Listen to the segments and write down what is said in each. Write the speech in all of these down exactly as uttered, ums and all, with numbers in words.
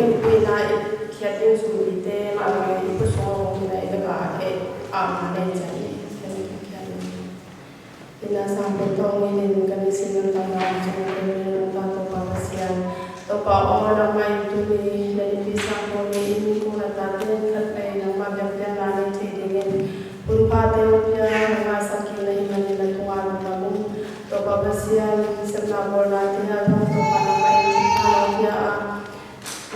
Pi na i khiat ding sum pi te mah bang i pu sung a hong hi na i bek a kei a ma nei ciang i khiat ding. Pi na sang pen tawng in in kan i sin nang tang na hong ciang pen nang tang Topa Pasian. Topa aw nangmah in tuni na i pi sang pen in kung na ta ten khat pen nangmah biakpiakna nei thei dingin hun pha te hong pia nangmah sak in na hi manin na tungah lungdam ung. Topa Pasian sepna bawlna te a zong Topa nangmah in thupha hong pia a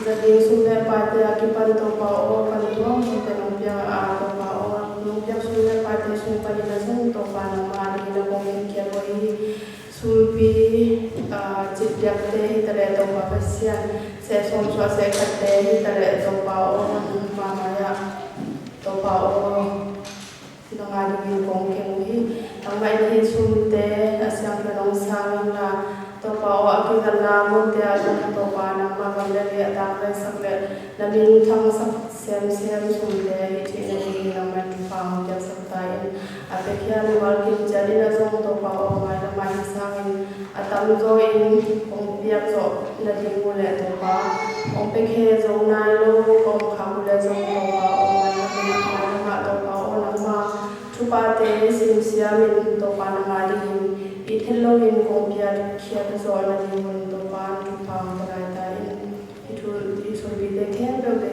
za ding sum le paite a kipan Topa aw kan tuam hong pen hong piak a Topa aw hong piak sum le paite sung panin a zong Topa nangmah dingin a kong khenkhiat aw hi. Sumpi citpiakte hi ta leh Topa Pasian seh sawm suah seh khatte hi ta leh Topa aw nangmah mai-ah Topa aw nangmah dingin kong khen uh hi. Nangmah in hih sumte a siangtho nong sang inla Topa aw a kizatna munte ah zong Topa nangmah gam le liah tang le sak le na min thangsak semsem sumte hi thei na dingin nangmah in thupha hong piaksak ta in a piakhia mimal kim ciat in a zong Topa aw mailam ah hi sangin a tamzaw in kong piak zawh nading uh leh Topa hong piakhe zo nai lo kong khak uh leh zong Topa aw mailam ah Topa aw nangmah thuphate simsiamin Topa nangmah dingin i thet loin kong piakhia zawh nadingun Topa in thupha hong pia lai ta in. I thu i sumpi te khempeuh